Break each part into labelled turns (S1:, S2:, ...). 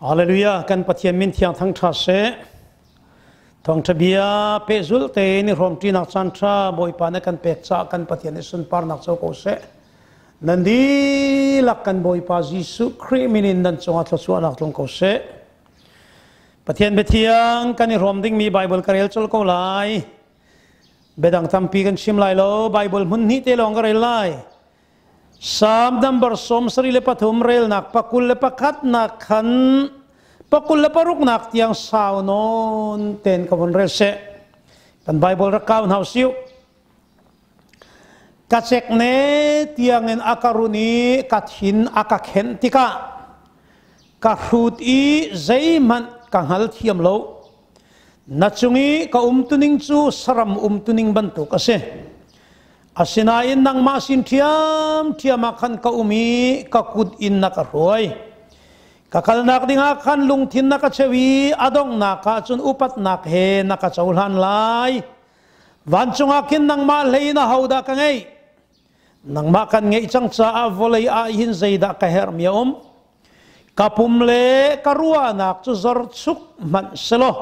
S1: Hallelujah kan Pathian min thiang thang tha seh. Thawngtha bia pehzul tein i hrawmṭinak caan ṭha Bawipa na kan pek caah kan Pathian i sunparnak co ko seh. Nan dihlak kan Bawipa Jesuh Khrih min in nan cungah thluachuahnak tlung ko seh. Pathian biathiang kan i hrawm dingmi Bible ka rel colh ko lai. Biadang tampi kan chim lai lo. Bible hmun hnih te lawng ka rel lai. Psalm number 73 relnak 21 nak khan 26 nak tiang sau nawn ten ka vun rel seh. Kan Bible rak kau hna siu. Ka cek ne tiangin a ka run i ka thin a ka khenh tikah ka hrut i zeihmanh ka hngal thiam lo. Na cung i ka umtuning cu saram umtuning bantuk a si. Asinain nangmah sin ṭhiamṭhiam ah khan ka um i ka kut in na ka hruai. Ka kalnak dingah khan lungthin na ka cheu i a donghnak ah cun upatnak he na ka cohlan lai. Vancung ah khin nangmah hlei in ahodah ka ngeih? Nangmah kan ngeih cang caah vawlei ah hin zeidah ka herhmi a um? Ka pum le ka ruahnak cu zorchuk hmanh selaw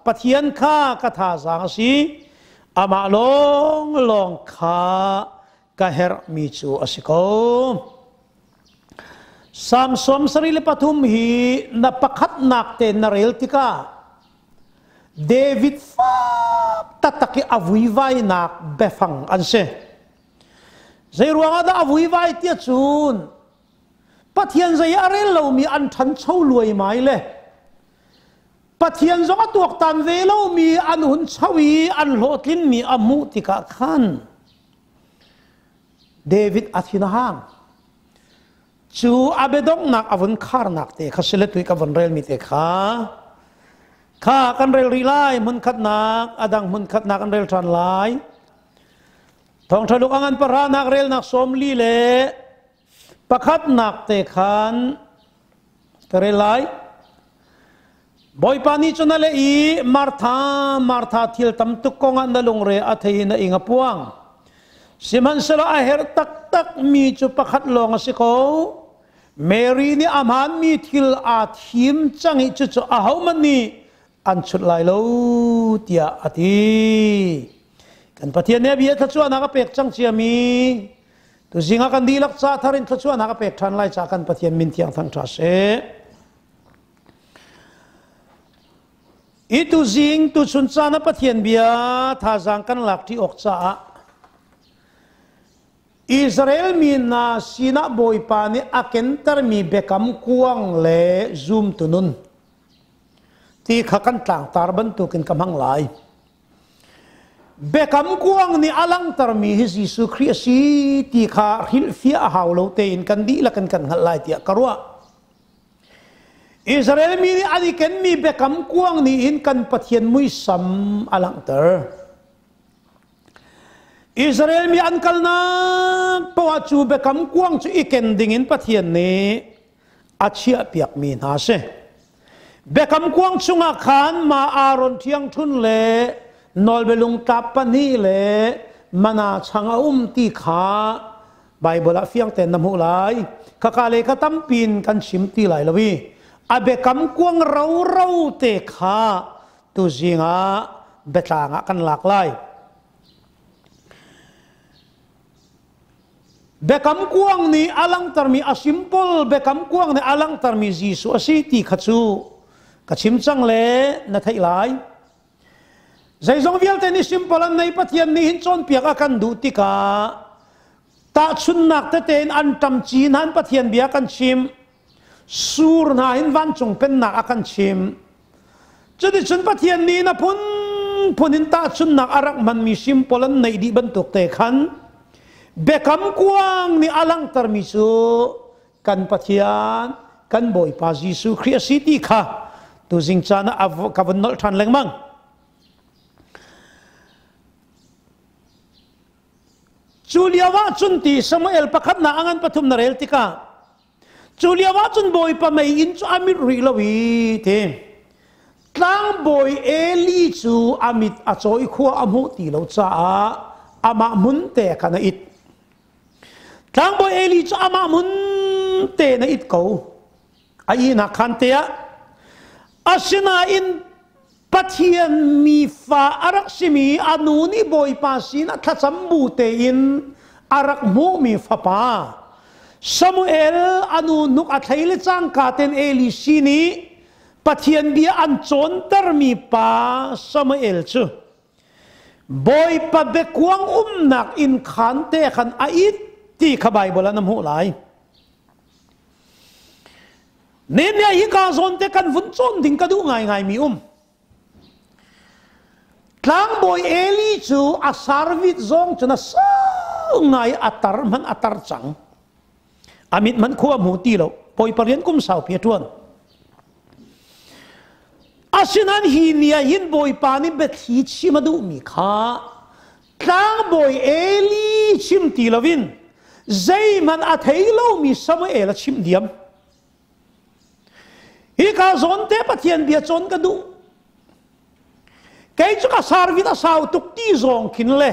S1: Pathian kha ka thazaang a si. Amah lawnglawng kha ka herhmi cu a si ko. Salm 73 hi na pakhatnak te na rel tikah David fak taktak i a vuivainak biafang an si. Zeiruangah dah a vuivai tiah cun Pathian zei a rel lomi an ṭhancho luaimai le Pathian zong a tuaktan ve lomi an hun cho i an hlawhtlinmi a hmuh tikah khan David a thin a hang. Cu a biadonghnak a vun kharnak te kha sile tui ka vun relmi te kha kha kan rel rih lai hmunkhatnak a dang hmunkhatnak kan rel ṭhan lai. Thawngṭha luk a ngan pahranak relnak 40 le pakhatnak te khan ka rel lai. Bawipa nih cun a leh i Martha, Martha thil tam tuk kongah na lungre a thei na ing a puang. Sihmanhsehlaw a herh taktak mi cu pakhat lawng a si ko. Mary nih a hmaanmi thil aa thim cang i cucu ahohmanh nih an chut lai lo tiah a ti. Kan Pathian nih a bia thluachuahnak a pek cang ciami tuzing ah kan dihlak ca thar in thluachuahnak a pek ṭhan lai ca kan Pathian min thiang thang ṭha seh. I tuzing tuchun caan ah Pathian bia thazaang kan lak ṭi awk caah Israel mi hna sinah Bawipa nih a kentermi biakam kuang le zumtu nun ti kha kan tlangtar bantukin ka hmang lai. Biakam kuang nih a langhtermi hi Jesuh Khrih a si ti kha hrilhfiah a hau lo tein kan dihlak in kan hngalh lai tiah ka ruah. Israel mi nih an i kenmi biakam kuang nih hin kan Pathian muisam a langhter. Israel mi an kalnak poah cu biakam kuang cu i ken dingin Pathian nih a chiahpiakmi hna a si. Biakam kuang chungah khan ma Aaron ṭhiangṭhun le nawlbialung tlap pahnih le mana chang a um ti kha Baibal ah fiang tein na hmuh lai. Khaka le kha tampi in kan chim ti lai lo i a biakam kuang roro te kha tuzing ah biatlang ah kan lak lai. Biakam kuang nih a langhtermi a simple biakam kuang nih a langhtermi Jesuh a si ti kha cu ka chim cang le na theih lai. Zeizong vialte nih simple an nei Pathian nih hin cawnpiak a kan duh tikah tahchunnak tete in an ṭam cin han Pathian bia kan chim. Sur hna hin vancung pennak a kan chim. Cuticun Pathian nih na phunphun in tahchunhnak a rak hmanmi simple an neih dih bantuk te khan biakam kuang nih a langhtermi cu kan Pathian kan Bawipa Jesuh Khrih a si ti kha tuzing caan ah ka vun nolh ṭhan lengmang. Cu lio ah cun ti Samuel pakhatnak a ngan pathum na rel tikah Cu lio ah cun Bawipa meiinn cu a mit rih lo i ti tlangbawi Eli cu a mit a caw i khua a hmuh ti lo caah amah hmun te khan a it. Tlangbawi Eli cu amah hmun te na it ko. A ihnak khan te ah. Asinain Pathian mi fa a rak simi a nu nih Bawipa sinah thlacam bu tein a rak hmuhmi fapa Samuel a nu hnuk a thlei le cangka ten Eli sin i Pathian bia an cawntermi pa Samuel cu Bawipa biakuang umnak inn khaan te khan a it ti kha Baibal ah na hmuh lai. Nehemiah hi ka zawn te kan vun cawn ding ka duh ngaingai mi um. Tlangbawi Eli cu a sarvit zong cun a sau ngai a tar hmanh a tar cang. A mit hmanh khua hmu ti lo. Bawipa rian kum saupi a ṭuan. Asinain hi ni ah hin Bawipa nih biathli chim a duhmi kha tlangbawi Eli chim ti loin zeihmanh a thei lomi Samuel a chimh diam. Hika zawn te Pathian bia cawn ka duh. Kei cu ka sarvit a sau tuk ti zawng khin le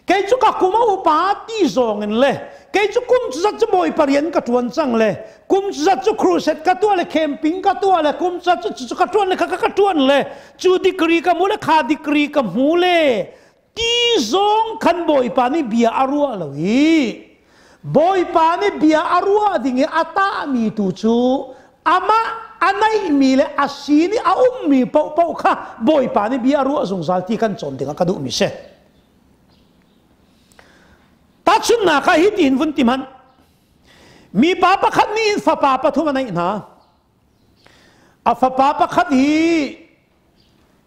S1: kei cu ka kum a upa ti zawng in le kei cu kum cu zat cu Bawipa rian ka ṭuan cang le kum cu zat cu crusade ka tuah le camping ka tuah le kum zat cu cu ka ṭuan le kha ka ṭuan le cu degree ka hmu le kha degree ka hmu le ti zong khan Bawipa nih bia a ruah lo i Bawipa nih bia a ruah ding i a tahmi tu cu amah a neihmi le a sin i a ummi paohpaoh kha Bawipa nih bia a ruah zungzal ti kan cawn dingah ka duhmi si. Tahchunhnak ah hitin vun ti hmanh. Mipa pakhat nih fapa pathum a neih hna. A fapa pakhat hi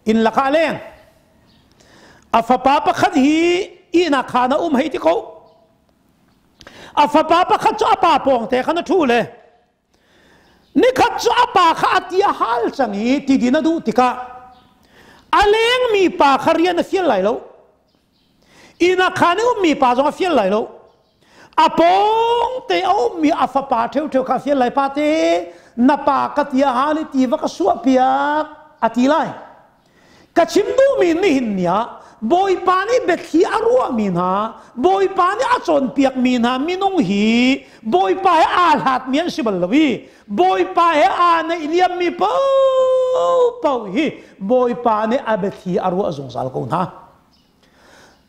S1: inn lakah a leng. A fapa pakhat hi ihnak khaan a um hei ti ko. A fapa pakhat cu a pa pawng te khan a ṭhu le nikhat cu a pa kha a ti a hal cang i ti din a duh tikah a lengmi pa kha rian a fial lai lo. Inn a khaan i ummi pa zong a fial lai lo. A pawng te a ummi a fapa ṭheuṭheu kha a fial lai. Pate, na pa ka ti a hal i ti va ka suahpiak a ti lai. Ka chim duhmi nihin ni ah Bawipa nih biathli a ruahmi hna, Bawipa nih a cawnpiakmi hna minung hi Bawipa he aa hlatmi an si bal lo i Bawipa he aa naihniammi paohpaoh hi Bawipa nih a biathli a ruah zungzal ko hna.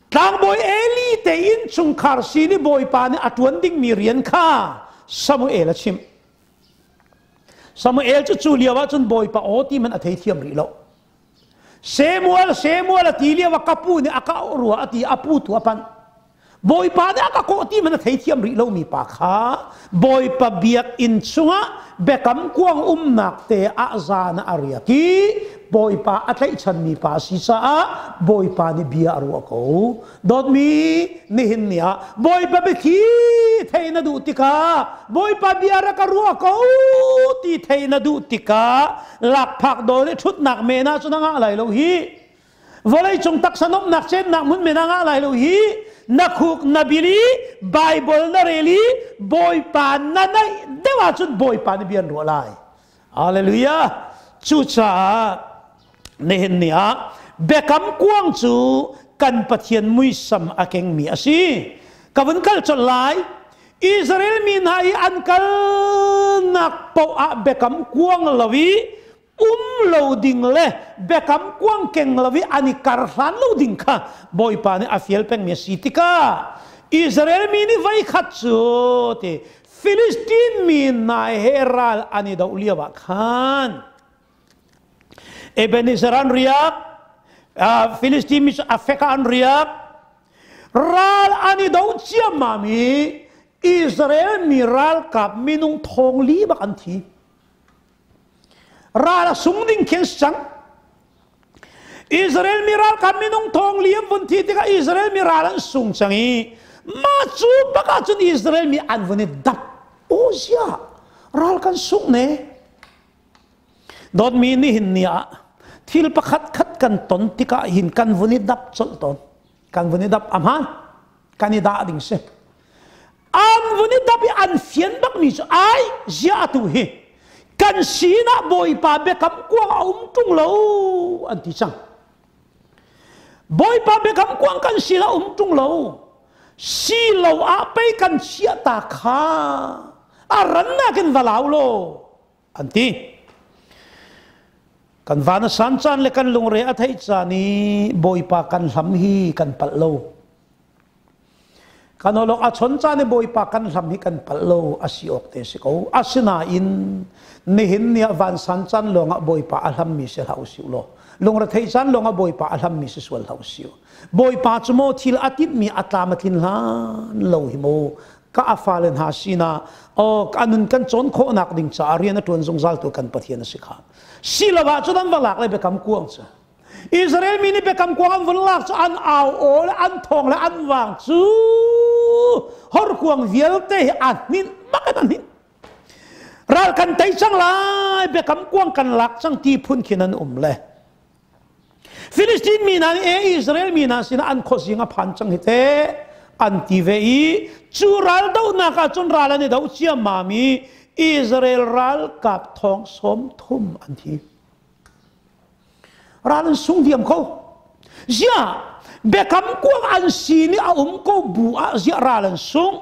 S1: Tlangbawi Eli te innchungkhar sin i Bawipa nih a ṭuan dingmi rian kha Samuel a chimh. Samuel cu cu lio ah cun Bawipa aw ti hmanh a theithiam rih lo. Samuel, Samuel a ti lio ah ka pu nih a ka auh rua a ti a pu tu a panh. Bawipa nih a ka kawh ti hmanh a theithiam rih lomi pa kha Bawipa biakinn chungah biakam kuang umnak te ah zan ah a riak i Bawipa a tlaihchanmi pa a si caah Bawipa nih bia a ruah ko. Dawtmi nihin ni ah Bawipa biathli thei na duh tikah Bawipa bia rak ka ruah ko ti thei na duh tikah lakphak dawl i ṭhutnak men ah cun a ngah lai lo hi. Vawleicung taksa nomhnak chennak hmun men ah ngah lai lo hi na khuk na bil i Bible na rel i Bawipa na naih deuh ahcun Bawipa nih bia an ruah lai. Hallelujah. Cucaah nihin ni ah biakam kuang cu kan Pathian muisam a kengmi a si. Ka vun kal colh lai. Israel mi hna i an kalnak paoh ah biakam kuang lo i um lo ding le biakam kuang keng lo i an i kar hlan lo ding kha Bawipa nih a fial pengmi a si tikah Israel mi nih voikhat cu ti Filistin mi hna he ral an i doh lio ah khan Ebenezer an riak Filistin mi cu Afek ah an riak ral an i do ciammam i Israel mi ralkap minung thong li bak an thi Ral a sung ding khin si cang. Israel mi ralkap minung thong li an vun thi tikah Israel mi ral an sung cang i mah cu bak ahcun Israel mi an vun i dap. O zia ral kan sung ne. Dawtmi nihin ni ah thil pakhat khat kan ton tikah hin kan vun i dap colh tawn. Kan vun i dap a hmaan. Kan i dah ding si. An vun i dap i an fian bakmi cu ai zia atu hi kan sinah Bawipa biakam kuang a um ṭung lo an ti cang. Bawipa biakam kuang kan sinah um ṭung lo. Si lo ah pei kan chiah ta kha a rannak in va lau law an ti. Kan van a san caan le kan lungre a theih caan i Bawipa kan hlam hi kan palh lo. Kan holok a chon caan i Bawipa kan hlam hi kan palh lo a si awk te si ko. Asinain nihin ni ah vansan caan lawngah Bawipa a hlammi si hlah usih law lungre theih caan lawngah Bawipa a hlammi si sual hlah usih. Bawipa cu maw thil a tinhmi a tlam a tlin hlan lo hi maw ka a fale hna sinah aw ka nun kan cawn khawhnak ding caah rian a ṭuan zungzal tu kan Pathian a si kha. Siloah cun an va lak le biakam kuang cu Israel mi nih biakam kuang an vun lak cu an au aw le an thawng le an vang cu horkuang vialte hi a hninh bak in a hninh. Ral kan tei cang lai biakam kuang kan lak cang ti phun khin an um le Filistin mi hna nih e Israel mi hna sinah an khuazing a phan cang hi te an ti ve i cu ral dohnak ah cun ral an i do ciammam i Israel ralkap thong 30 an thi. Ral an sung diam ko. Ziah biakam kuang an sin i a um ko bu ah ziah ral an sung.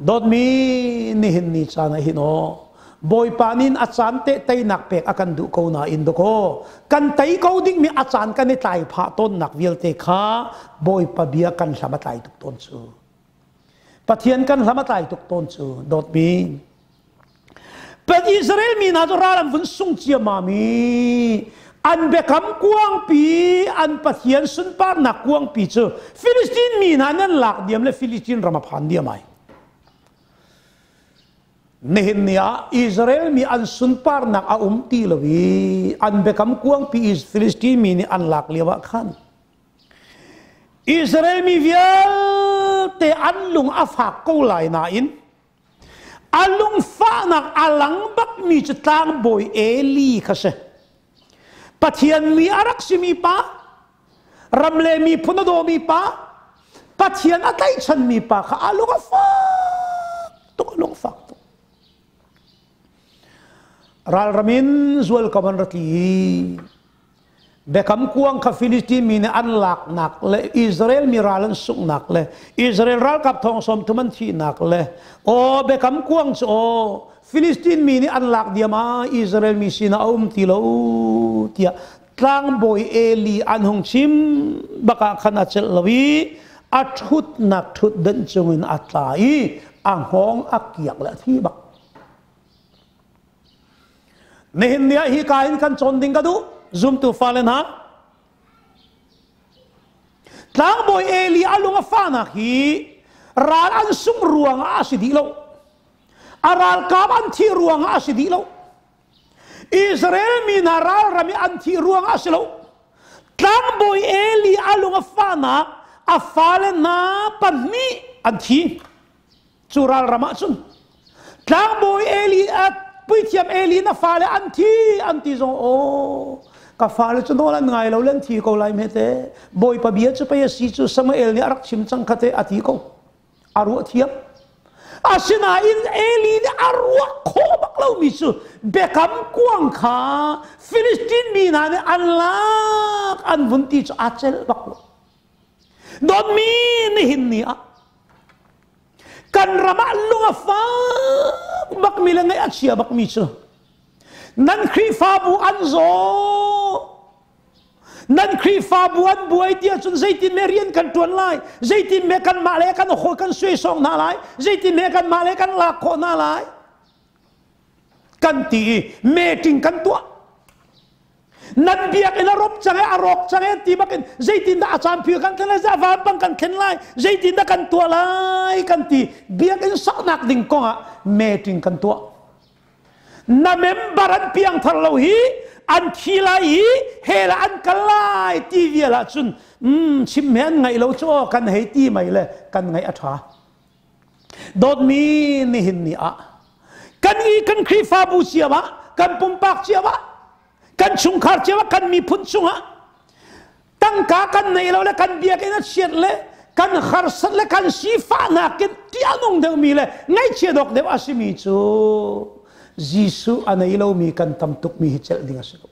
S1: Dawtmi nihin ni caan ah hin aw Bawipa nih a caan te teinak pek a kan duh ko nain dakaw kan tei ko dingmi a caan kan i tlai phah tawnnak vialte kha Bawipa bia kan hlam a tlai tuk tawn cu. Pathian kan hlam a tlai tuk tawn cu dawtmi. But Israel mi hna cu ral an vun sung ciammam i an biakam kuangpi an Pathian sunparnak kuangpi cu Filistin mi hna nan lak diam le Filistin ram a phan diam ai. Nihin ni ah Israel mi an sunparnak a um ti lo i an biakam kuangpi Filistin mi nih an lak lio ah khan Israel mi vialte an lung a fak ko lai nain A lungfahnak a lang bakmi cu tlangbawi Eli kha si. Pathian mi a rak simi pa, ram le miphun a dawmi pa, Pathian a tlaihchanmi pa kha a lung a fak tuk, a lung fak tuk. Ralram in zualkam an ra tli. Biakam kuang kha Filistin mi nih an laknak le Israel mi ral an sunghnak le Israel ralkap thong 30 an thihnak le aw biakam kuang cu aw Filistin mi nih an lak diam ah Israel mi sinah a um ti lo tiah tlangbawi Eli an hung chim bakah khan a celh lo i a ṭhutnak ṭhutdenh cungin a tla i a hngawng a kiak le a thi bak. Nihin ni ah hi ka in kan cawn ding ka duh zumtu fale hna. Tlangbawi Eli a lung a fahnak hi ral an sungh ruangah a si dih lo. A ralkap an thih ruangah a si dih lo. Israel mi hna ralram i an thih ruangah a si lo. Tlangbawi Eli a lung a fahnak a fale hna pahnih an thi. Cu ralram ah cun tlangbawi Eli a puithiam Eli na fale an thi an ti zong aw ka fale cu nawl an ngai lo le an thi ko lai me te Bawipa bia cu pei a si cu Samuel nih a rak chim cang kha te a ti ko a ruah thiam asinain Eli nih a ruah khawh bak lomi cu biakam kuang kha Filistin mi hna nih an lak an vun ti cu a celh bak lo dawtmi nihin ni ah kan ram ah lung a fak bakmi le ngaih a chia bakmi cu nan Khrihfabu an zaw nan Khrihfabu an buai ti ahcun zeitin me rian kan ṭuan lai zeitin me kanmah le kan hawi kan suaisawng hna lai zeitin me kanmah le kan lak khawh hna lai kan ti i meeting kan tuah nan biakinn a rop cang e a rawk cang e ti bakin zeitindah a caan phil kan thlen lai za vanpang kan thlen lai zeitindah kan tuah lai kan ti biakinn saknak ding kongah meeting kan tuah na member an piangthar lo hi an thi lai hi hell ah an kal lai ti vial ah cun chim he an ngaih lo cu aw kan hei ti mai le kan ngaih a ṭha Dawtmi nihin ni ah kan i kan Khrihfabu cio ah kan pumpak cio ah kan chungkhar cio ah kan miphun chungah tangka kan nei lo le kan biakinn a chiat le kan harsat le kan sifahnak in ti a nung deuhmi le ngaihchia dawk deuh a simi cu Jesuh a nei lomi kan tam tukmi hi celh ding a si lo.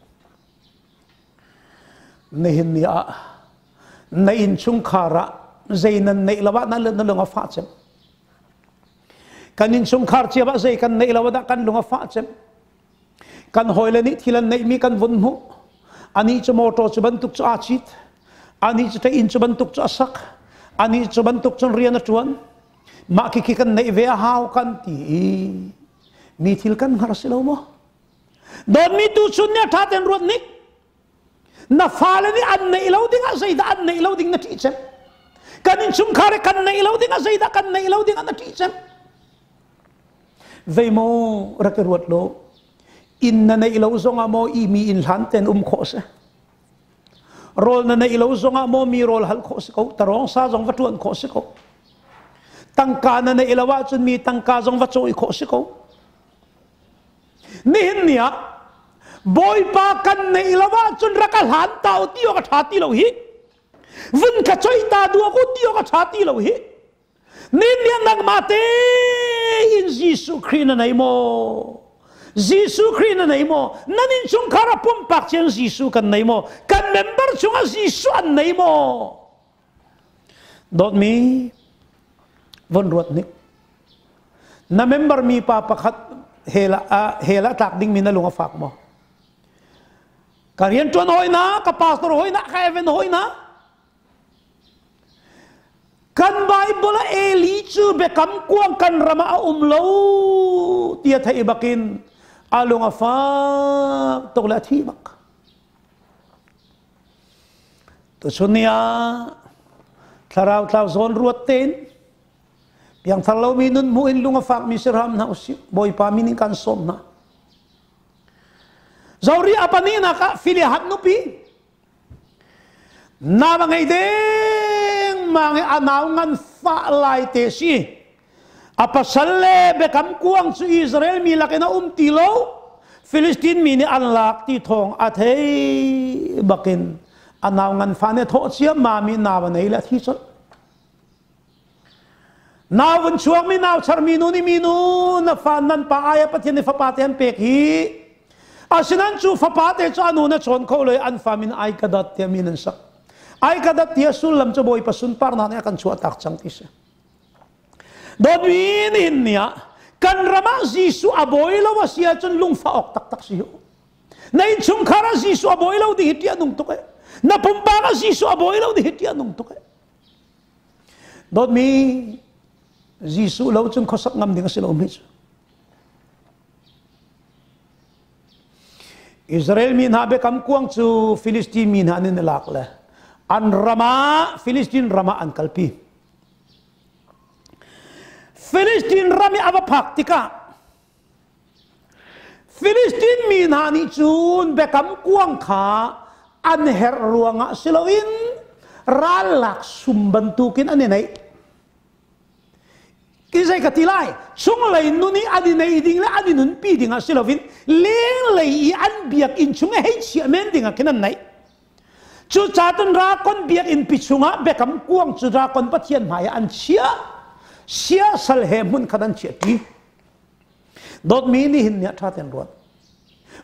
S1: Nihin ni ah na innchungkhar ah zei nan neih lo ah na lung a fah cem. Kan innchungkhar cio ah zei kan neih lo ah dah kan lung a fah cem. Kan hawile nih thil an neihmi kan vun hmuh. Anih cu motor cu bantuk cu aa cit. Anih cu inn cu bantuk cu a sak. Anih cu bantuk cun rian a ṭuan. Mah khi khi kan neih ve a hau kan ti i mi thil kan hngar si lo maw? Dawtmi tu chun nih a ṭha tein ruat nik. Na fale nih an neih lo ding ah zeidah an neih lo ding na ṭih cem? Kan innchungkhar i kan neih lo ding ah zeidah kan neih lo ding ah na ṭih cem? Vei maw rak i ruat law inn na neih lo zongah maw i mi inn hlan ten um khawh si. Rawl na neih lo zongah maw mi rawl hal khawh si ko. Tarawng sa zong va ṭuan khawh si ko. Tangka na neih lo ahcun mi tangka zong va cawi khawh si ko. Nihin ni ah Bawipa kan neih lo ahcun rak a hlan ta u ti awk a ṭha ti lo hi. Vun ka coih ta duak u ti awk a ṭha ti lo hi. Nihin ni ah nangmah tein Jesuh Khrih na nei maw? Jesuh Khrih na nei maw? Nan innchungkhar ah pumpak cian Jesuh kan nei maw? Kan member chungah Jesuh an nei maw? Dawtmi von ruat hnik. Na member mi pa pakhat hell ah hell ah tlak dingmi na lung a fak maw? Ka rian ṭuan hawi na, ka pastor hawi na, ka event hawi na. Kan Bible ah Eli cu biakam kuang kan ram ah a um lo ti a theih bakin a lung a fak tuk le a thi bak. Tuchun ni ah thlarau tlau zawn ruat tein piangthar lomi nun hmuh in lung a fakmi si hram hna usih. Bawipa min in kan sawm hna. Zori a pahnihnak ah Filihat nupi na va ngei deng mang i a nau ngan fah lai te si. A pasal le biakam kuang cu Israel mi lakin a um ti lo. Filistin mi nih an lak ti thawng a thei bakin a nau ngan fa nih thawh ciammam i nau a nei le a thi colh. Nau vun chuakmi nau charmi nu nih minu na fa nan pa ai ah Pathian nih fapa te an pek hi. Asinain cu fapa te cu a nu na chawn kho lo i an fa min ai ka dat tiah min an sak. Ai ka dat ti a sullam cu Bawipa sunparnak nih a kan chuahtak cang ti si. Dawtmi nihin ni ah kan ram ah Jesuh a bawi lo a si ahcun lungfah awk taktak si u. Na innchungkhar ah Jesuh a bawi lo ding hi ṭih a nung tuk eh. Na pumpak ah Jesuh a bawi lo ding hi ṭih a nung tuk eh. Dawtmi Jesuh lo cun khuasak ngam ding a si lo mi cu. Israel mi hna biakam kuang cu Filistin mi hna nih an lak le an ram ah Filistin ram ah an kalpi. Filistin ram i a va phak tikah Filistin mi hna nih cun biakam kuang kha an herh ruangah si loin rallak sum bantukin an i neih. Ki zei ka ti lai? Chunglei nun i an i nei ding le an i nunpi ding ah si loin lenglei i an biakinn chung i hei chiah men ding ah khin an neih. Cucaah Rakon biakinn pi chungah biakam kuang cu Rakon Pathian hmaiah an chiah. Siasal he hmun khat an chiah ṭi. Dawtmi nihin ni ah ṭha tein ruat.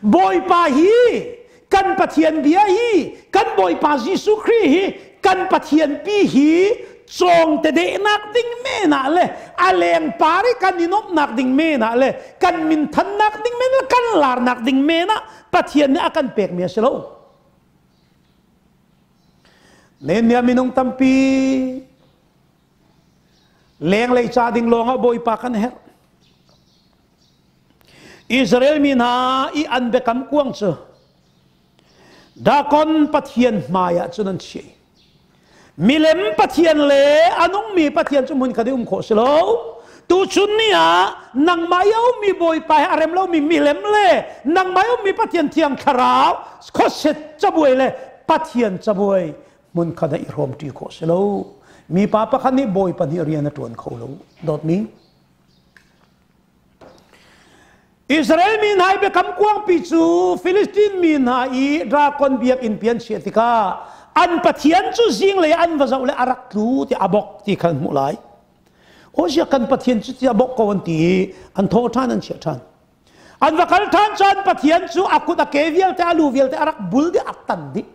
S1: Bawipa hi kan Pathian bia hi kan Bawipa Jesuh Khrih hi kan Pathian pi hi cawng te dehnak ding men ah le a leng par i kan i nuamhnak ding men ah le kan minthannak ding men le kan larnak ding men ah Pathian nih a kan pekmi a si lo. Nehemiah minung tampi lenglei ca ding lawngah Bawipa kan herh. Israel mi hna i an biakam kuang cu Dagon Pathian hmaiah cun an chiah. Milem Pathian le a nungmi Pathian cu hmun khat i um khawh si lo. Tuchun ni ah nangmah i a ummi Bawipa he a rem lomi milem le nangmah i ummi Pathian Thiang Thlarau khuaset cabuai le Pathian cabuai hmun khat ah i hrawmṭi khawh si lo. Mipa pakhat nih Bawipa nih rian a ṭuan kho lo. Dawtmi. Israel mi hna i biakam kuangpi cu Filistin mi hna i Drakon biakinn pi an chiah tikah an pathian cu zinglei an va zoh le a rak tlu ti a bok ti kha an hmuh lai. Ozia kan pathian cu ti a bok ko an ti i an thawh ṭhan an chiah ṭhan. An va kal ṭhan cun pathian cu a kut a ke vialte a lu vialte a rak bul dih a tan dih.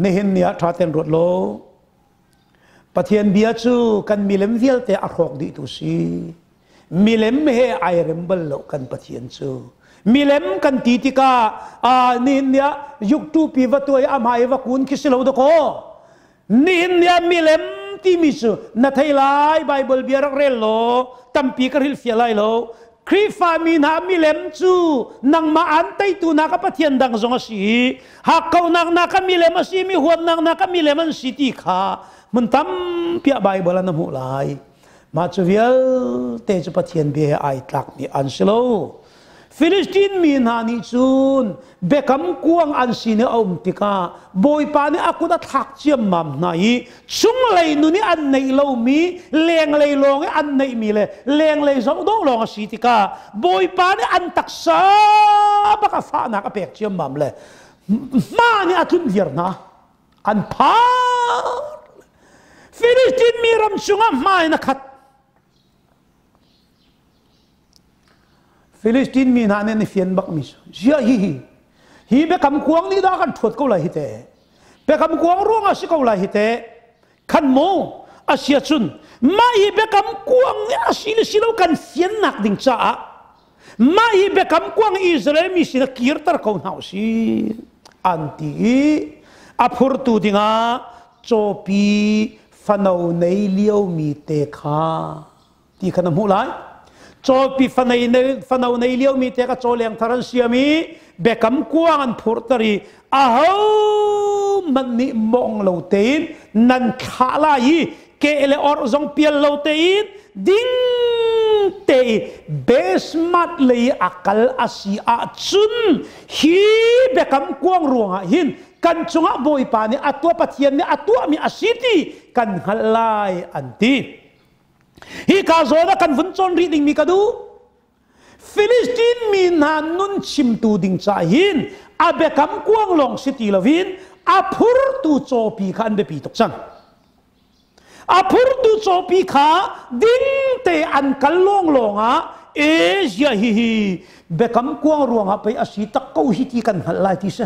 S1: Nihin ni ah ṭha tein ruat law Pathian bia cu kan milem vialte a hrawk dihtu si. Milem he ai rem bal lo kan Pathian cu. Milem kan ti tikah nihin ni ah yuktu pi va tuai a hmai va kun khi si lo dakaw. Nihin ni ah milem timi cu na thei lai Bible bia rak rel law tampi ka hrilhfiah lai lo. Khrihfa mi hna milem cu nangmah an teitu na ka Pathian dang zong a si i hakkauhnak na ka milem a si mi huatnak na ka milem an si ti kha hmun tampi ah Bible ah na hmuh lai. Mah cu vialte cu Pathian bia he ai tlakmi an si lo. Filistin mi hna nih cun biakam kuang an sin i a um tikah Bawipa nih a kut a thlak ciammam hna i chunglei nun i an neih lomi lenglei lawng i an neihmi le lenglei zoh dawh lawng a si tikah Bawipa nih an taksa bak a fahnak a pek ciammam le hma nih a tlunh viar hna an phar Filistin mi ram chungah hma in a khat Filistin mi hna nih an i fian bakmi cu ziah hihi hi biakam kuang nih dah kan ṭhuat ko lai hi te biakam kuang ruangah si ko lai hi te khan mu a sia cun mah hi biakam kuang nih a si le si lo kan fiannak ding caah mah hi biakam kuang Israel mi sin a kirter ko hna usih an ti i a phurtu dingah cawpi fano nei liomi te kha ti kha na hmuh lai cawpi fano nei liomi te kha cawleng thar an siam i biakam kuang an phurter i aho hmanh nih mawng lo tein nan thlah lai i ke le or zong pial lo tein ding te i besmat lei a kal a si ahcun hi biakam kuang ruangah hin kan cungah Bawipa nih a tuah Pathian nih a tuahmi a si ti kan hngalh lai an ti. Hi ka zawn ah kan vun cawn rih dingmi ka duh. Filistin mi hna nun chimtu ding ca hin a biakam kuang lawng si ti loin a phurtu cawpi kha an biapi tuk cang. A phurtu cawpi kha ding te an kal lawng lawng ah Asia hi hi biakam kuang ruangah pei a si tak ko hi ti kan hngalh lai ti si.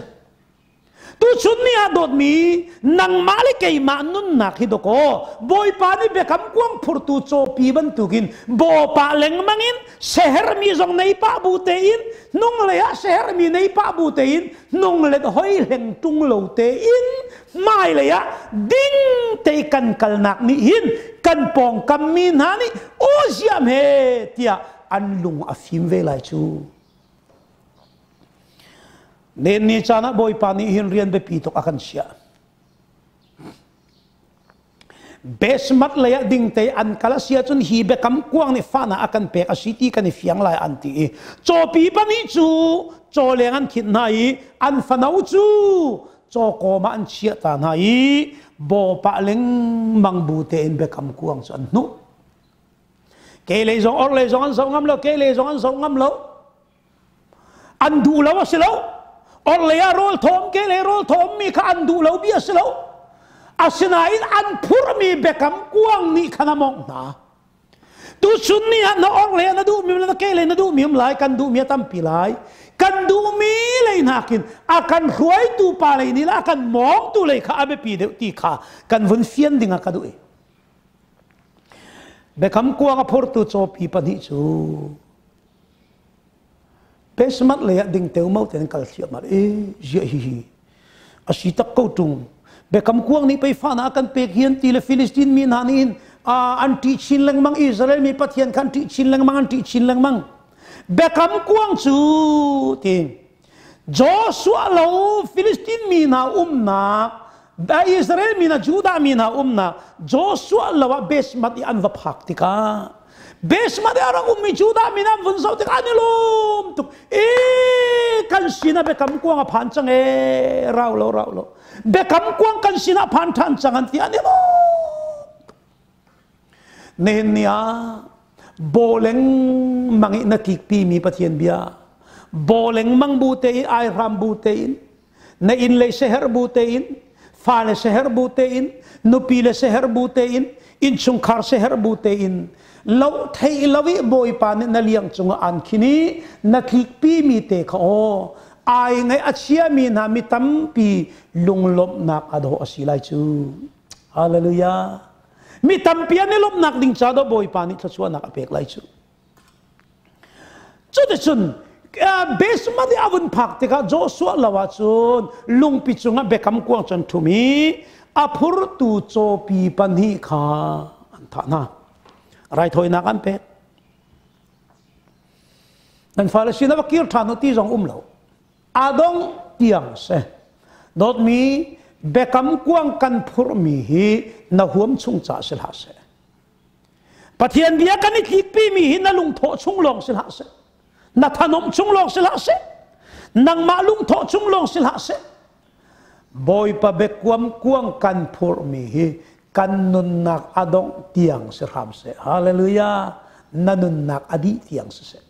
S1: Tuchun ni ah dawtmi nangmah le keimah nunnak hi dawkaw Bawipa nih biakam kuang phurtu cawpi bantukin bawpa lengmang in sehermi zong nei pah bu tein hnunglei ah sehermi nei pah bu tein hnunglet hoi hleng tung lo tein hmailei ah ding te kan kalnak nih hin kan pawngkam mi hna nih aw ziam he tiah an lung a fim ve lai cu. Nen ni caan ah Bawipa nih hin rian biapi tuk a kan chiah. Besmat lei ah dingte an kal a si ahcun hi biakam kuang nih fahnak a kan pek a si ti kan i fiang lai an ti i cawpi pahnih cu cawleng an khinh hna i an fano cu cawkawm ah an chiah ta hna i bawpah lengmang bu tein biakam kuang cu an hnuh. Ke lei zong or lei zong an zoh ngam lo, ke lei zong an zoh ngam lo. An duh lo a si lo. Orhlei ah rawl thawm, kehlei rawl thawm mi kha an duh lo bi a si lo. Asinain an phurmi biakam kuang nih khan a mawngh hna. Tuchun ni ah na orhlei ah na duhmi na kehlei na duhmi um lai, kan duhmi a tampi lai. Kan duhmi lei nakin a kan hruaitu pa lei nih le a kan mawngtu lei kha a biapi deuh ti kha kan vun fian ding ah ka duh i. Biakam kuang a phurtu cawpi pahnih cu Basement lei ah ding teumao tein kal thliahmah e ziah hi hi a si tak ko tung Biakam kuang nih pei fahnak a kan pek hian ti le Filistin mi hna nih hin an ṭih chin lengmang Israel mi Pathian kha an ṭih chin lengmang an ṭih chin lengmang Biakam kuang cu ti Joshua lo Filistin mi hna umnak Israel mi hna Judah mi hna umnak Joshua lo ah basement i an va phak tikah Basement i a rak ummi Judah mi an vun zoh tikah an i lawm tuk. E kan sinah biakam kuang a phan cang e rau lo rau lo. Biakam kuang kan sinah phan ṭhan cang an ti an i lawm tuk. Nihin ni ah bawleng mang i na tlikpi mi Pathian bia bawleng mang bu te i aihram bu te in na inn lei seher bu tein fale seher bu tein nupi le seher bu tein innchungkhar seher bu tein lo thei lo i bawipa nih na liang cungah an khin i na tlikpi mi te kha aw ai ngai a chiami hna mi tampi lunglawmhnak a dawh a si lai cu hallelujah mi tampi an i lawmhnak ding ca do bawipa nih thluachuahnak a pek lai cu Cuticun Basement i a vun phak tikah Joshua lo ahcun lungpi cungah biakam kuang cun ṭhum i a phurtu cawpi pahnih kha an thah hna. Raithawinak an pek. Nan fale sin va kir ṭhan u ti zong um lo. Adong tiang se. Dawtmi biakam kuang kan phurhmi hi na huam chung ca si hlah seh. Pathian bia kan i tlikpimi hi na lungthawh chung lawng si hlah seh. Na thanomh chung lawng si hlah seh. Nangmah lungthawh chung lawng si hlah seh. Bawipa biakuam kuang kan phurhmi hi kan nunnak a dongh tiang si hram seh. Hallelujah. Na nunnak a dih tiang si seh.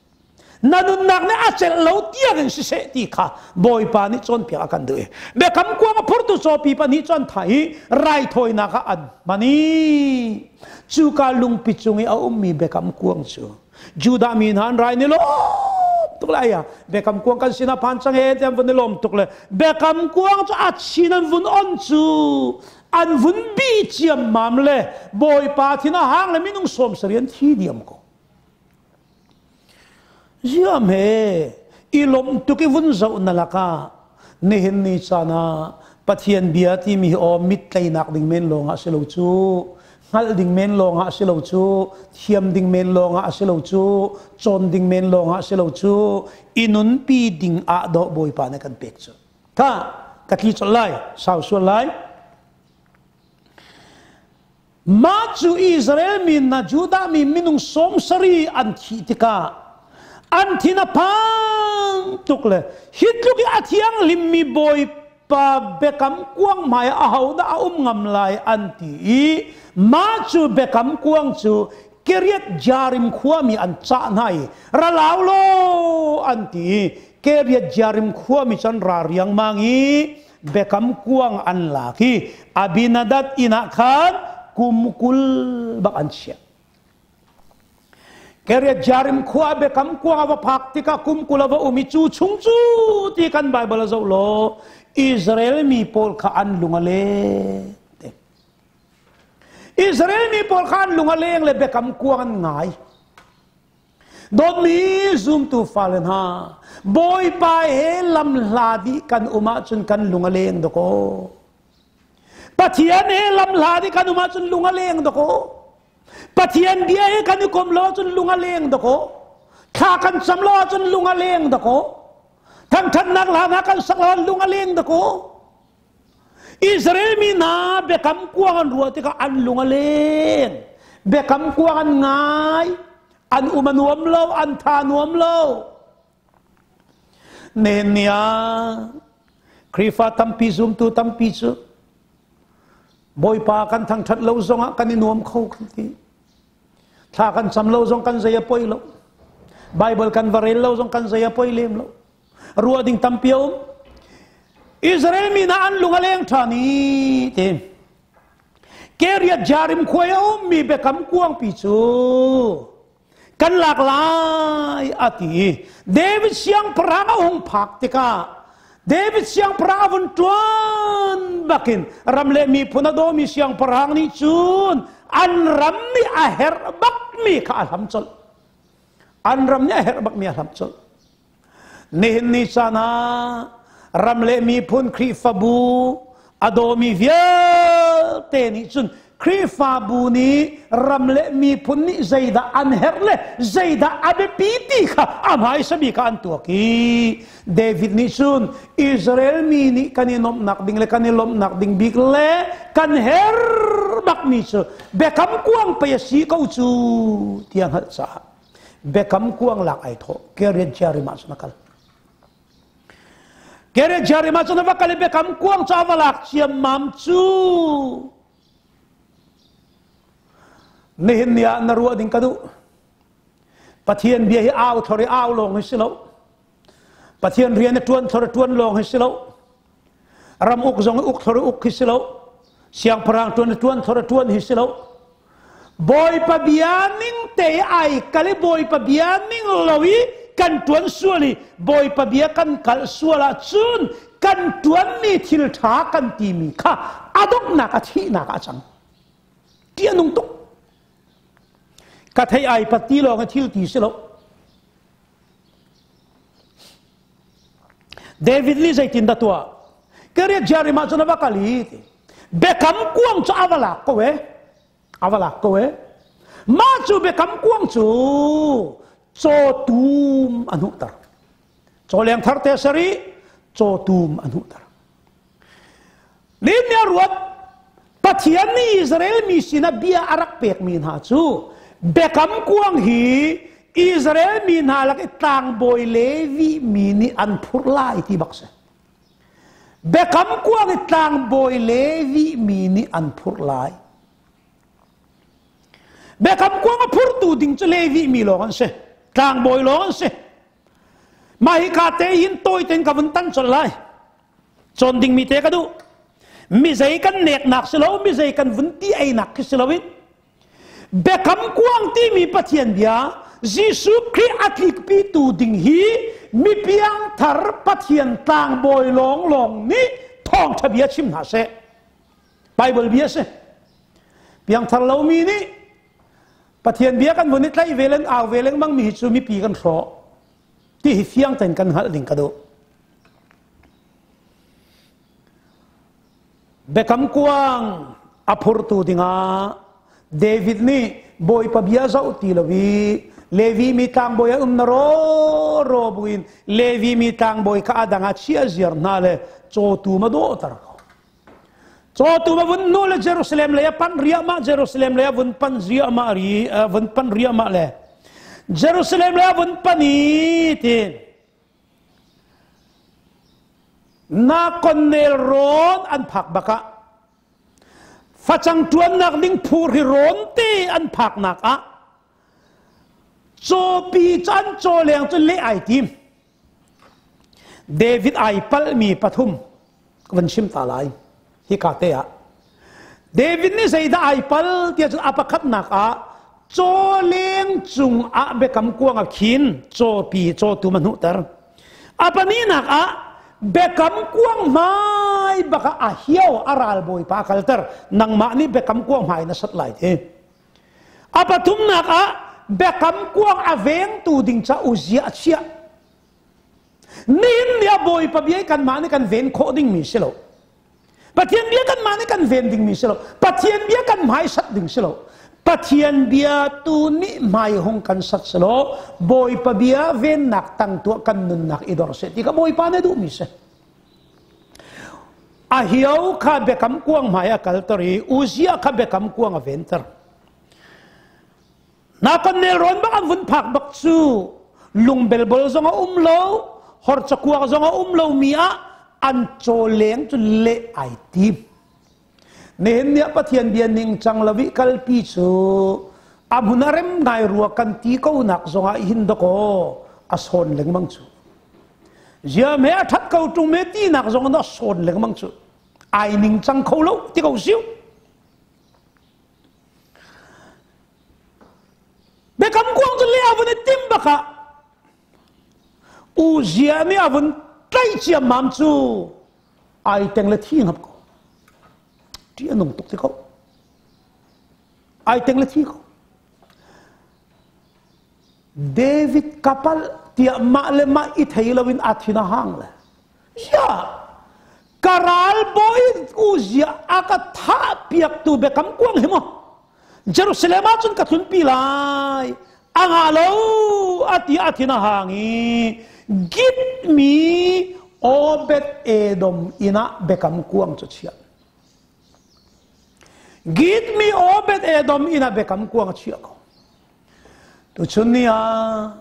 S1: Na nunnak nih a celh lo tiang in siseh ti kha Bawipa nih cawnpiak a kan duh i biakam kuang a phurtu cawpi pahnih cu an thah i raithawinak ah an hman i cuka lungpi cung i a ummi biakam kuang cu Judah mi hna an rai ni lawm tuk le aya biakam kuang kan sinah phan cang he ti an vun i lawm tuk le biakam kuang cu a chin an vun on cu an vun bi ciammam le Bawipa thin a hang le minung sawm sarih an thi diam ko. Ziam he i lawmh tuk i vun zoh na lakah nihin ni caan ah Pathian bia timi hi aw mit tleinak ding men lawngah si lo cu hngalh ding men lawngah si lo cu thiam ding men lawngah si lo cu cawn ding men lawngah si lo cu i nunpi ding ah dawh Bawipa nih kan pek cu tha ka tli colh lai sau sual lai. Mah cu Israel mi hna Judah mi minung sawm sarih an thih tikah an thin a phang tuk le hi tluk i a thianghlimmi Bawipa biakam kuang hmai ah ahodah a um ngam lai an ti i mah cu biakam kuang cu Kiriath Jearim khuami an cah hna i ra lau law an ti i Kiriath Jearim khuami cu an ra riangmang i biakam kuang an lak i Abinadab inn ah khan kum 20 bak an chiah. Kiriath Jearim khua biakam kuang a va phak tikah kum 20 a va um i cu chung cu ti kan Bible a zoh law Israel mi pawl kha an lung a leng te. Israel mi pawl kha an lung a leng le biakam kuang an ngai. Dawtmi zumtu fale hna, Bawipa he lamhla dih kan um ahcun kan lung a leng dakaw. Pathian he lamhla dih kan um ahcun lung a leng dakaw. Pathian bia he kan i kom lo ahcun lung a leng dakaw. Thla kan cam lo ahcun lung a leng dakaw. Thangthatnak hla hna kan sak lo ahcun lung a leng dakaw. Israel mi hna biakam kuang an ruah tikah an lung a leng. Biakam kuang an ngai. An um a nuam lo, an tha nuam lo. Nen ni ah Khrihfa tampi zumtu tampi cu Bawipa kan thangṭhat lo zongah kan i nuam kho kan ti. Thla kan cam lo zong kan zei a poi lo. Bible kan va rel lo zong kan zei a poi lem lo. Ruah ding tampi a um. Israel mi hna an lung a leng ṭhan i ti. Kiriath Jearim khua i a ummi biakam kuangpi cu kan lak lai a ti i David siangpahrang a hung phak tikah David siangpahrang a vun ṭuan bakin ram le miphun a dawmi siangpahrang nih cun an ram nih a herh bakmi kha a hlam colh. An ram nih a herh bakmi a hlam colh. Nihin ni caan ah ram le miphun Khrihfabu a dawmi vialte nih cun Khrihfabu nih ram le miphun nih zeidah an herh le zeidah a biapi ti kha a hmaisa bik ah an tuak i David nih cun Israel mi nih kan i nuamhnak ding le kan i lawmhnak ding bik le kan herh bakmi cu biakam kuang pei a si ko cu tiah hngalh caah Biakam kuang lak ai thawh. Kiriath Jearim ah cun a kal. Kiriath Jearim ah cun a va kal i biakam kuang cu a va lak ciammam cu. Nihin ni ah na ruah ding ka duh. Pathian bia hi au thor i au lawng hi si lo. Pathian rian i ṭuan thor i ṭuan lawng hi si lo. Ram uk zong i uk thor i uk hi si lo. Siangpahrang ṭuan i ṭuan thor i ṭuan hi si lo. Bawipa bia ning te ai kal i Bawipa bia ning lo i kan ṭuan sual i Bawipa bia kan kalh sual ahcun kan ṭuanmi thil ṭha kan timi kha a donghnak a thihnak ah a cang. Ti a nung tuk. Ka thei ai pat ti lawng i thil ti si lo. David nih zeitin dah tuah? Kariat Jearim ah cun a va kal i ti. Biakam kuang cu a va lak ko e. A va lak ko e. Mah cu biakam kuang cu cawtum a hnuhter. Cawleng thar te sari cawtum a hnuhter. Nin nih a ruat Pathian nih Israel mi sinah bia a rak pekmi hna cu biakam kuang hi Israel mi hna lak i tlangbawi Levi mi nih an phurh lai ti bak si. Biakam kuang i tlangbawi Levi mi nih an phurh lai. Biakam kuang a phurtu ding cu Levi mi lawng an si. Tlangbawi lawng an si. Mah hi ka te hin tawi tein ka vun tan colh lai. Cawn dingmi te ka duh. Mi zei kan neknak si lo, mi zei kan vun ti einak khi si loin biakam kuang timi Pathian bia Jesuh Khrih a tlikpitu ding hi mi piangthar Pathian tlangbawi lawnglawng nih thawngṭha bia chim hna seh. Bible bia si. Piangthar lomi nih Pathian bia kan vun i tlaih ve leng au ve lengmang mi hi cu mipi kan hrawh. Ti hi fiang tein kan hngalh ding ka duh. Biakam kuang a phurtu dingah David nih Bawipa bia zoh ti lo i Levi mi tlangbawi an um na ro ro buin Levi mi tlangbawi kha a dang ah chia ziar hna le cawtu ma dawhter ko. Cawtu ma vun nu le Jerusalem lei a pan riahmah Jerusalem lei a vun pan riahmah ri vun pan riahmah le Jerusalem lei a vun pan i ti Na konnel rawn an phak bak ah facang ṭuannak ding phur hi rawn te an phaknak ah cawpi cu an caw leng cu leh ai tim. David ai palhmi pathum ka van chim ta lai hika te ah. David nih zeidah ai pal tiah cun a pakhatnak ah cawleng cung ah biakam kuang a khin cawpi cawtum a hnuhter. A pahnihnak ah biakam kuang hmai bak ah a hio a ralbawipa a kalter nangmah nih biakam kuang hmai na sat lai ti. A pathumnak ah biakam kuang a vengtu ding ca Uzziah a chiah. Nihin ni ah Bawipa bia kanmah nih kan ven khawh dingmi si lo. Pathian bia kanmah nih kan ven dingmi si lo. Pathian bia kan hmaisat ding si lo. Pathian bia tu nih hmai hung kan sat si lo. Bawipa bia vennak tang tuah kan nunnak i dor seh ti kha Bawipa nih duhmi si. A hio kha biakam kuang hmai a kalter i Uzziah kha biakam kuang a venter. Na kan nelrawn bak an vun phak bak cu lungbelbol zong a um lo, hor cakuak zong a um lo mi ah an cawleng cu leh ai tim. Nihin ni ah Pathian bia ning cang lo i kalpi cu a hmun a rem ngai rua kan ti ko nak zong ah hin dakaw a sawn lengmang cu. Zia me a that ko tung me ti nak zong a sawn lengmang cu. Ai ning cang kho lo ti ko siu. Biakam kuang cu le a vun i tim bak ah Uzia nih a vun tlaih ciammam cu ai teng le thi ngap ko. Ṭih a nung tuk ti ko. Ai teng le thi ko. David kapal tiah mah le mah i thei loin a thin a hang le. Ya, ka ral bawi Uzia a ka thah piaktu biakam kuang hi maw Jerusalem ah cun ka tlunpi lai a ngah lo a ti a thin a hang i Git mi Obed Edom inn ah biakam kuang cu chiah Git mi Obed Edom inn ah biakam kuang a chiah ko tuchun ni ah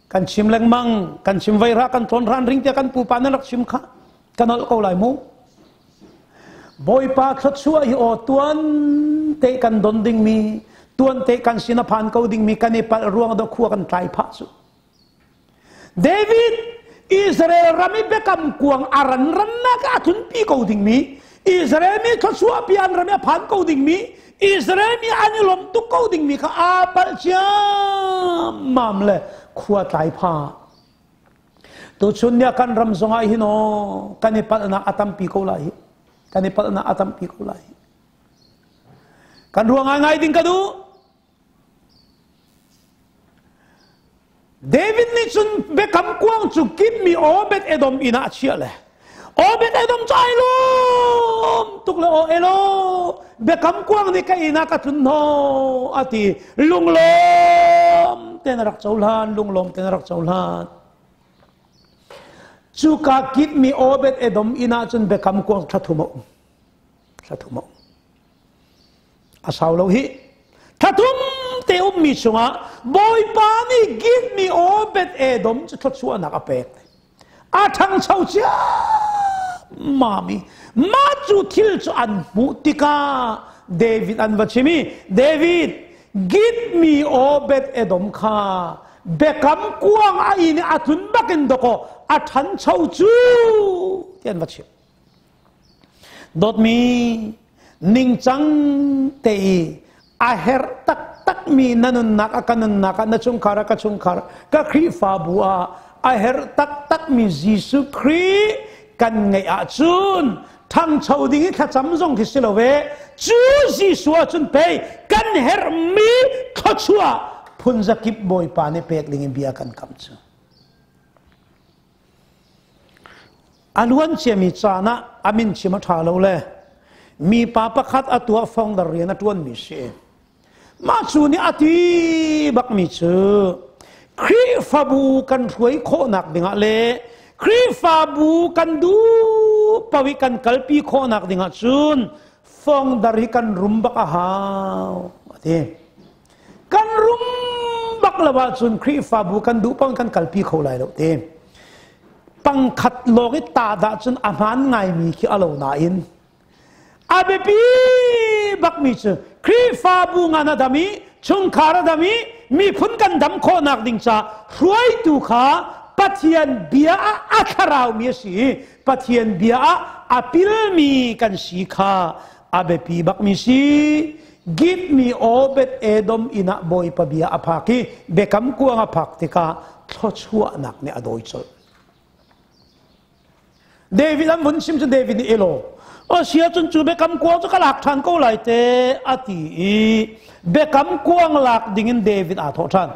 S1: kan chim lengmang kan chim veira kan tlawn ran ring tiah kan pupa nan rak chim kha kan holh ko lai mu Bawipa thluachuah hi aw tuan te kan don dingmi tuan te kan sin a phan ko dingmi kan i palh ruang do khua kan tlai phah cu David Israel ram i biakam kuang a ran rannak a tlunpi ko dingmi Israel mi thluachuah pi an ram i a phan ko dingmi Israel mi an i lawm tuk ko dingmi kha aa palh ciammam le khua tlai phah Tuchun ni ah kan ram zongah hin aw kan i palhnak a tampi ko lai hi. Kan i palhnak a tampi ko lai hi. Kan ruang ngaingai ding ka duh. David nih cun biakam kuang cu kimmi Obed Edom inn ah a chiah le Obed Edom cu ai lawm tuk le o elo biakam kuang nih ka inn ah ka tlun hno a ti. Lunglawm ten a rak cohlan, lunglawm ten a rak cohlan. Cuka kitmi Obed Edom inn ah cun biakam kuang thla thum a um. Thla thum a um. A sau lo hi. Thla thum te ummi chungah Bawipa nih gitmi Obed Edom cu thluachuahnak a pek. A ṭhangcho cia mami. Mah cu thil cu an hmuh tikah David an va chim i David gitmi Obed Edom kha biakam kuang a inn i a tlun bakin dawkaw a ṭhancho cu ti an va chim. Dawtmi ningcang te i a herh taktakmi na nunnak a ka nunnak ah na chungkhar a ka chungkhar ka Khrihfabu ah a herh taktakmi Jesuh Khrih kan ngeih ahcun ṭhangcho ding i thlacam zong khi si lo ve cu Jesuh ahcun pei kan herhmi thluachuah phunzakip Bawipa nih pek ding in bia kan kam cu. A luan ciami caan ah a min chim a ṭha lo le mipa pakhat a tuah founder rian a ṭuanmi si. Mah cu nih a ti bakmi cu Khrihfabu kan hruai khawhnak dingah le Khrihfabu kan duh paoh i kan kalpi khawhnak dingah cun founder hi kan rum bak a hau a ti. Kan rum bak lo ahcun Khrihfabu kan duh paoh in kan kalpi kho lai lo ti. Pangkhat lawng i ta dah cun a hmaan ngaimi khi a lo nain a biapi bakmi cu Khrihfabu ngan a dam i chungkhar a dam i miphun kan dam khawhnak ding ca hruaitu kha Pathian bia ah a thlaraumi a si i Pathian bia ah a pilmi kan si kha a biapi bakmi si. Give me Obed Edom inn ah Bawipa bia a phak i biakam kuang a phak tikah thluachuahnak nih a dawi colh. David an vun chim cu David nih elaw asia cun cu biakam kuang cu ka lak ṭhan ko lai te a ti i biakam kuang lak dingin David aa thawh ṭhan.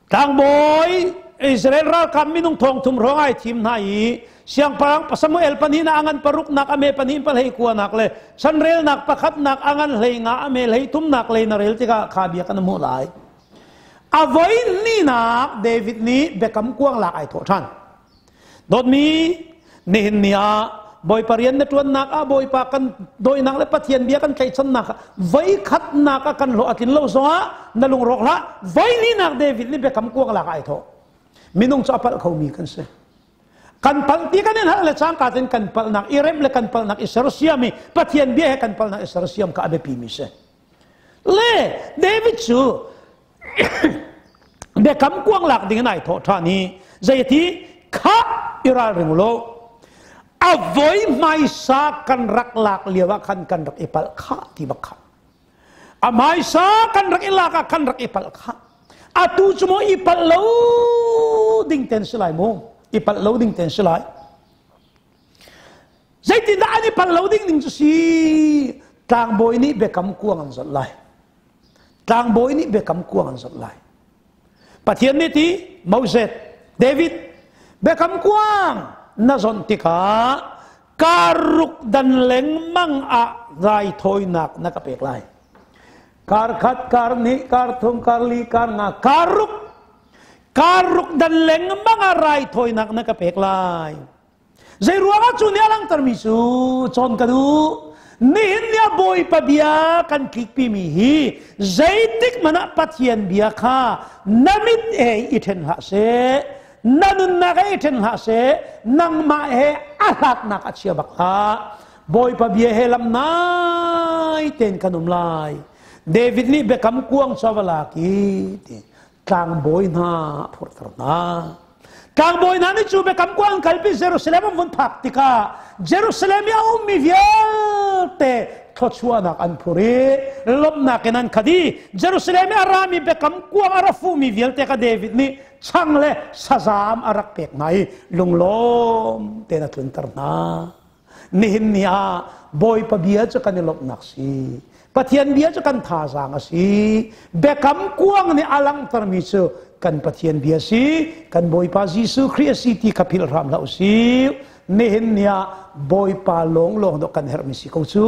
S1: Tlangbawi Israel ralkap minung thong thum hrawng ai thim hna i siangpahrang Samuel pahnih na angan paruknak a me pahnih palhei kuanak le chanrelnak pakhatnak angan hlei nga a me hlei thumnak lei na rel tikah kha bia kan hmuh lai. A voi hnihnak David nih biakam kuang lak ai thawh ṭhan. Dawtmi nihin ni ah Bawipa rian na ṭuannak ah Bawipa kan dawinak le Pathian bia kan tlaihchannak ah voi khatnak ah kan hlawh a tlin lo zongah na lungrawk hlah. Voi hnihnak David nih biakam kuang lak ai thawh. Minung cu a palh khomi kan si. Kan palh ti kan in hal le cangka tein kan palhnak i remh le kan palhnak i sersiam i Pathian bia he kan palhnak i sersiam kha a biapi mi si. Le David cu biakam kuang lak ding in ai thawh ṭhan i zeiti kha i ralring law a voi hmaisa kan rak lak lio ah khan kan rak i palh khah ti bak kha a hmaisa kan rak i lak ah khan rak i palh khah atu cu maw i palh lo ding ten si lai mu i palh lo ding ten si lai Zeitindah an i pal lo ding ning cu si? Tlangbawi nih biakam kuang an zawt lai. Tlangbawi nih biakam kuang an zawt lai. Pathian nih ti Moses, David, biakam kuang na zawnh tikah karuk dan lengmang ah raithawinak na ka pek lai. Kar khat, kar hnih, kar thum, kar li, kar nga, karuk karuk dan lengmang ah raithawinak na ka pek lai. Zeiruangah cu nih a langhtermi cu cawn ka duh. Nihin ni ah Bawipa bia kan tlikpimi hi zeitik hmanh ah Pathian bia kha na mit he i ṭhen hlah seh, na nunnak he i ṭhen hlah seh, nangmah he a hlatnak a chia bak hlah. Bawipa bia he lam nai tein kan um lai. David nih biakam kuang cu a va lak i ti tlangbawi hna a phurhter hna. Tlangbawi hna nih cu biakam kuang an kalpi Jerusalem an vun phak tikah Jerusalem i a ummi vialte thluachuahnak an phur i lawmhnak in an khat i Jerusalem i a rami biakam kuang a ra fuhmi vialte kha David nih chang le sazaam a rak pek hna i lunglawm tein a tlunter hna. Nihin ni ah Bawipa bia cu kan i lawmhnak si. Pathian bia cu kan thazaang a si. Biakam kuang nih a langhtermi cu kan Pathian bia si, kan Bawipa Jesuh Khrih a si ti kha philh hram hlah usih. Nihin ni ah Bawipa lawnglawng dawh kan herhmi si ko cu.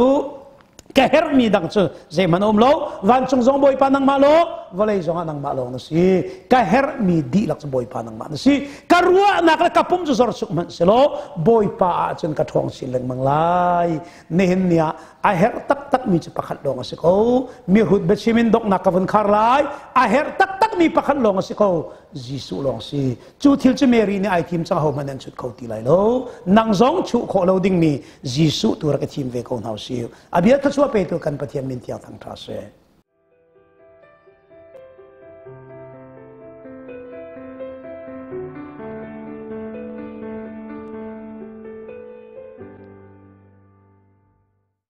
S1: Ka herhmi dang cu zeihmanh a um lo. Vancung zong Bawipa nangmah law, vawlei zongah nangmah lawng na si. Ka herhmi dihlak cu Bawipa nangmah na si. Ka ruahnak le ka pum cu zor suk hmanh selaw Bawipa ah cun ka ṭhawng chin lengmang lai. Nihin ni ah a herh taktakmi cu pakhat lawng a si ko. Mihrut biachim in donghnak ka vun khar lai. A herh taktakmi pakhat lawng a si ko. Jesuh lawng si. Cu thil cu Mary nih ai thim cang hohmanh an chut kho ti lai lo. Nang zong chuh khawh lo dingmi Jesuh tu rak i thim ve ko hna usih. A bia thluachuah petu kan Pathian min tiang thangṭha seh.